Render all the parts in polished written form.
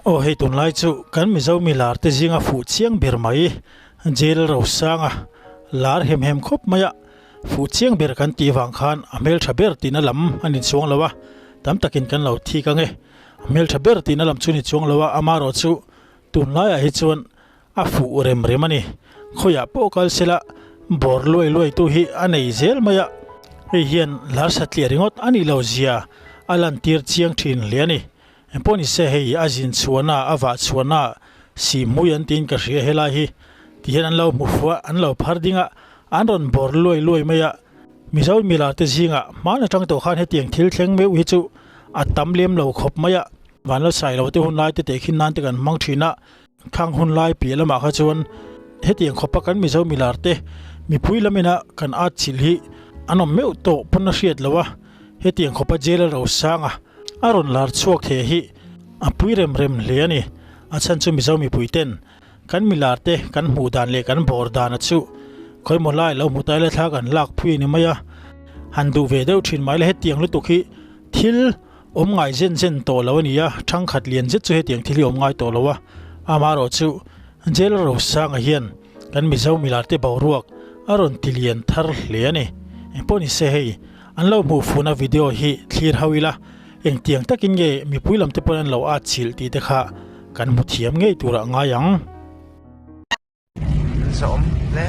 Aw hei tunlai chu kan Mizo mi lar te zinga fuh chiang ber mai Jail Rosanga lar hem hem khawp mai a, fuh chiang ber kan tih vang khan a hmeltha ber tihna lam a ni chuang lo a, tam takin kan lo thik ange. A hmeltha ber tihna lam chu ni chuang lo a, amaherawh chu tunlaiah hi chuan A fuh rem rem a ni. Khawiah pawh kal sela bawr luai luai tu hi a nei zel mai a, hei hian lar satliah ringawt a nih lo zia a lantir chiang thin hle a ni. Engpawh ni se hei a zin chhuahna a vah chhuahna si hmui an tiin ka hria helai hi ti hian an lo hmu fuh a, an lo phar ding a, an rawn bawr luai luai mai a. Mizo milar te zingah hmaan atang tawh khan hetiang thil thleng meuh hi chu a tam lem lo khawp mai a, vanlalsai lo te hun lai te tehkhin nan te kan hmang thin a. Khang hun lai piah lamah kha chuan hetiang khawpa kan Mizo milar te mipui lamina kan at chilh hi an awm meuh tawh pawn a hriat lo a, hetiang khawpa jail a ro sang a, a rawn lar chhuak thei hi a pui rem rem hle a ni. A chhan chu Mizo mipui ten kan milar te kan hmuh dan leh kan bawr dana chu khawimaw lai lo hmu taila thla kan lak phui a ni mai a, han duh ve deuh thin mai la hetiang lutuk hi thil Awm ngai zen zen tawh lo a ni a, thangkhat lian zet chu hetiang thil hi awm ngai tawh lo a, amaherawh chu Jail Rosanga hian kan Mizo milarte boruak a rawn ti lian thar hle a ni. Engpawh ni se hei an lo hmuh fuhna video hi thlir ho ila, engtiang takin nge mipui lam te pawn an lo at chilh tih te kha kan hmu thiam ngei turah ngai ang. Zawm hle.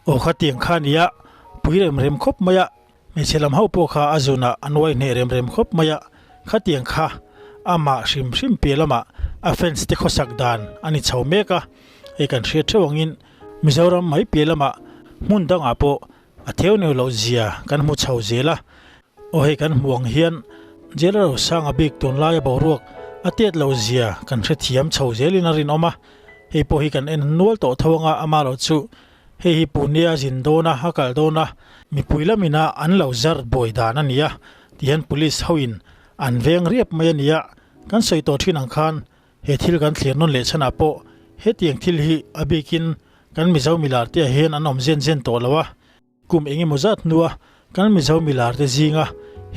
Aw khatiang kha nia pui rem rem khawp mai a, hmeichhe lam ho pawh kha a zunah an uai hneh rem rem khawp mai a, khatiang kha amah hrim hrim piah lamah a fans te khawsak dan a ni chho mek a, hei kan hriat theuh angin Mizoram mai piah lamah hmun dangah pawh a theu neu loh zia kan hmu chho zel a, aw hei kan hmuh ang hian Jail Rosanga bik tunlaia boruak a tet loh zia kan hrethiam chho zelin a rinawm a. Hei pawh hi kan en nual tawh tho anga ama loh chu hei hi Pune a zin dawn a, a kal dawn a, mipui lamina an lo zar buai dan a ni a tihian police hoin an veng riap mai a ni a, kan sawi tawh thin ang khan he thil kan thlir nawn leh chhanah pawh hetiang thil hi a bikin kan Mizo milar te ah hian an awm zen zen tawh lo a. Kum engemaw zat hnua kan Mizo milar te zinga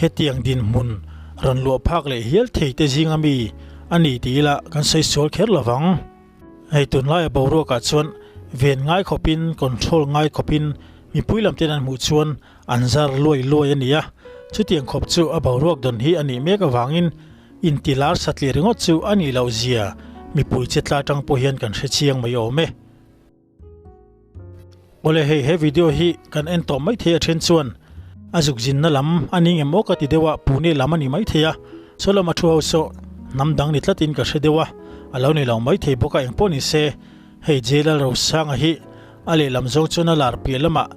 hetiang dinhmun rawn luah phak leh hial thei te zinga mi a ni ti ila kan sawi sual kher lo vang. Hei tunlaia boruakah chuan ven ngai khawpin control ngai khawpin mipui lam ten an hmuh chuan an zar luai luai a ni a, chutiang khawp chu a boruak dawn hi a nih mek avangin intilar satliah ringawt chu a nih loh zia mipui che tla tang pawh hian kan hre chiang mai awm e. Awle hei he video hi kan en tawh mai thei a then chuan a zuk zinna lam a ni ngem aw ka ti deuh a Pune lam a ni mai thei a saw lama thu ho saw hnam dang ni tlatin ka hre deuh a a lo ni lo mai thei bawk a engpawh ni se hei J Lalrosanga hi a lehlam zawng chuan a lar piah lamah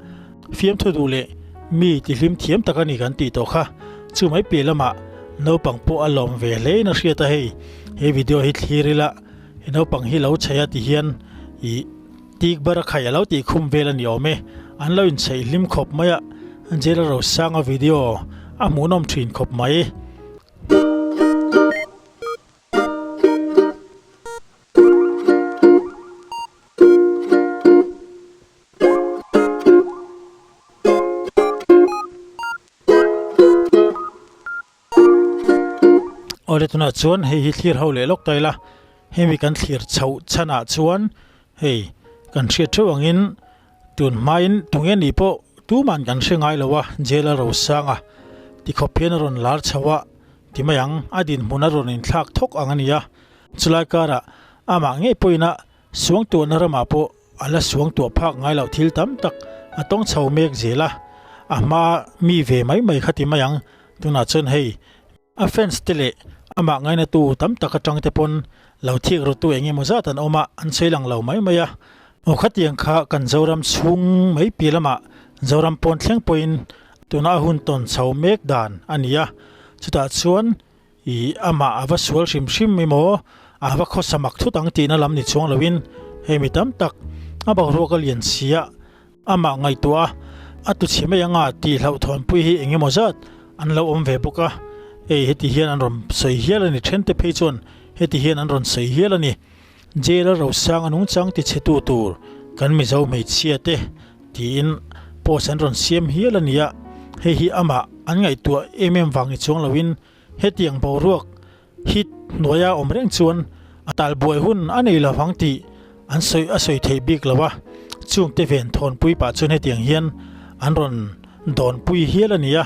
fiamthu duh leh mi tihlim thiam tak a ni kan tih tawh kha chu mai piah lamah naupang pawh a lawm ve hle in a hriat a hei he video hi thlir ila He naupang hi lo chei a ti hian ih tik bar a khaih a lo tih khum vel a ni awm e. An lo inchheih hlim khawp mai a, Angela Rosanga video a hmuhnawm thin khawp mai. Awle tunah chuan hei hi thlir ho leh lawk ta ila hemi kan thlir chhoh chhanah chuan hei kan hriat theuh angin tun hmain tunge ni pawh tuman kan hre ngai lo a jail a rosang a tikhawp hian a rawn lar chho a ti mai ang a dinhmun a rawn inthlak thawk ang a ni a chulai karah amah ngei pawhin a suangtuahna ramah pawh A la suangtuah phak ngai loh thil tam tak a tawng chho mek zel a, a hma mi ve mai mai kha ti mai ang. Tunah chuan hei a fans te leh amah ngainatu tam tak atang te pawn lo thik rawtu eng emaw zat an awm a, an sawi lang lo mai mai a. Aw khatiang kha kan Zoram chhung mai piah lamah Zoram pawn thleng pawhin tuna a hun tawn chho mek dan a ni a, chutah chuan Ih, amah a va sual hrim hrim emaw, a va khawsa mak thut ang tihna lam ni chuang loin hei mi tam tak a boruak a lian si a, amah ngaihtuah a, a tuchhe mai anga tih hlauhthawnpui hi eng emaw zat an lo awm ve bawk a, hei heti hian an rawn sawi hial a ni, thente phei chuan heti hian an rawn sawi hial a ni. Jail a rosang a nungchang tichhetu tur kan Mizo hmeichhia te tiin post an rawn siam hial a ni a, hei hi amah an ngaihtuah em em vang ni chuang loin Hetiang boruak hit hnuaia awm reng chuan a talbuai hun a nei lo vang tih an sawi a sawi theih bik lo a, chungte ven thawnpui pah chuan hetiang hian an rawn dawnpui hial a ni a,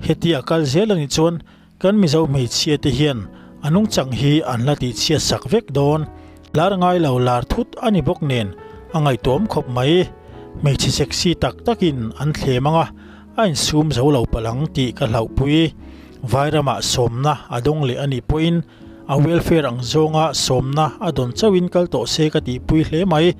hetia kal zel a nih chuan kan Mizo hmeichhia te hian a nungchang hi an la tihchhiat sak vek dawn. Lar ngai lo lar thut a ni bawk nen a ngaihtuam khawp mai. Hmeichhe sexy tak takin an thlem ang a, a insum zo lo palh ang tih ka hlauhpui. Vairamah sawmna a dawng leh a nih pawhin a welfare ang zawnga sawmna a dawn chauhin kal tawh se ka tihpui hle mai.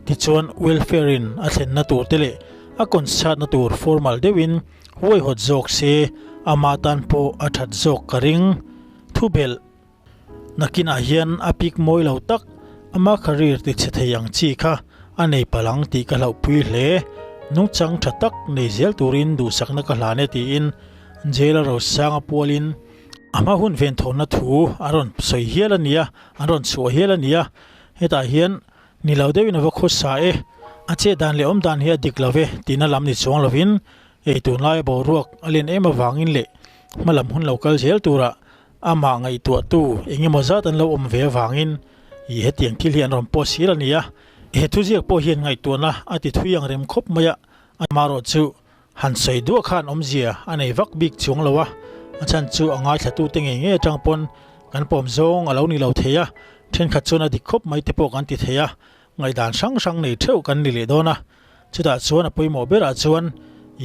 Tichuan welfare in a thlenna tur te leh a concert-na tur formal deuhin huaihawt zawk se ama tan pawh a that zawk ka ring. Thubelh. Nakinah hian a pik mawi lo tak, ama career ti chhe thei ang chi kha a nei palh ang tih ka hlauhpui hle. Nungchang tha tak nei zel turin duhsakna ka hlan e tiin Jail-a Rosanga pualin a hma hun venthawhna thu a rawn sawi hial a nia, an rawn chhuah hial a nia. Hetah hian ni lo deuhin a va khawsa e, a chet dan leh awm dan hi a dik lo ve tihna lam ni chuang lovin ei tunlaia boruak a len em avangin leh hmalam hun lo kal zel turah Amah ngaihtuahtu eng emaw zat an lo awm ve avangin ih hetiang thil hi an rawn post hial a ni a. He thuziak pawh hian ngaihtuahna a ti thui ang rem khawp mai a, amaherawh chu han sawi duah khan awmzia a nei vak bik chuang lo a, a chhan chu a ngaithlatute ngei ngei atang pawn kan pawm zawng a lo ni lo thei a, thenkhat chuan a dik khawp mai te pawh kan ti thei a, ngaihdan hrang hrang nei theuh kan ni leh dawn a. Chutah chuan a pawimawh berah chuan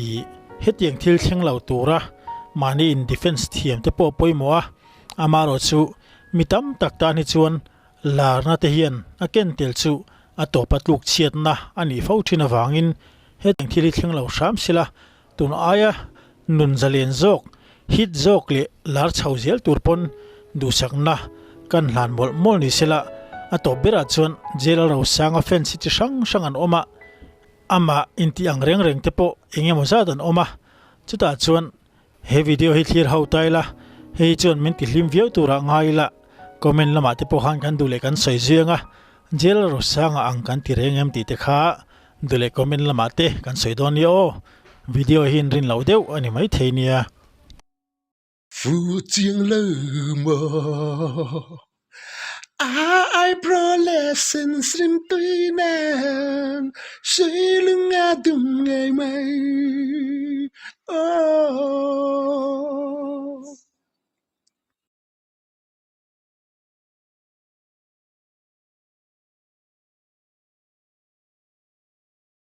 ih hetiang thil thleng lo tura mahni in defence thiam te pawh pawimawh a, amaherawh chu mi tam tak tan hi chuan larna te hian a ken tel chu a tawpa tluk chhiatna a nih fo thin avangin hetiang thil hi thleng lo hram sela Tun aia nun zalen zawk, hit zawk leh lar chho zel tur pawn duhsakna kan hlan mawlh mawlh ni sela, a tawp berah chuan Jail Rosanga fans hi chi hrang hrang an awm a, amah intih ang reng reng te pawh eng emaw zat an awm a, chutah chuan he video hi thlir ho ta ila, hei chuan min ti hlim viau turah ngai ila, comment lamah te pawh khan kan duh leh kan sawi zui ang a, Jail Rosanga ang kan ti reng em tih te kha Duh leh comment lamah te kan sawi dawn nia aw, video hi inrin loh deuh a ni maithei nia. Fu chiang lo maw A eyebrow leh sen rimtui nen Sui lung a dum ngei mai Aww.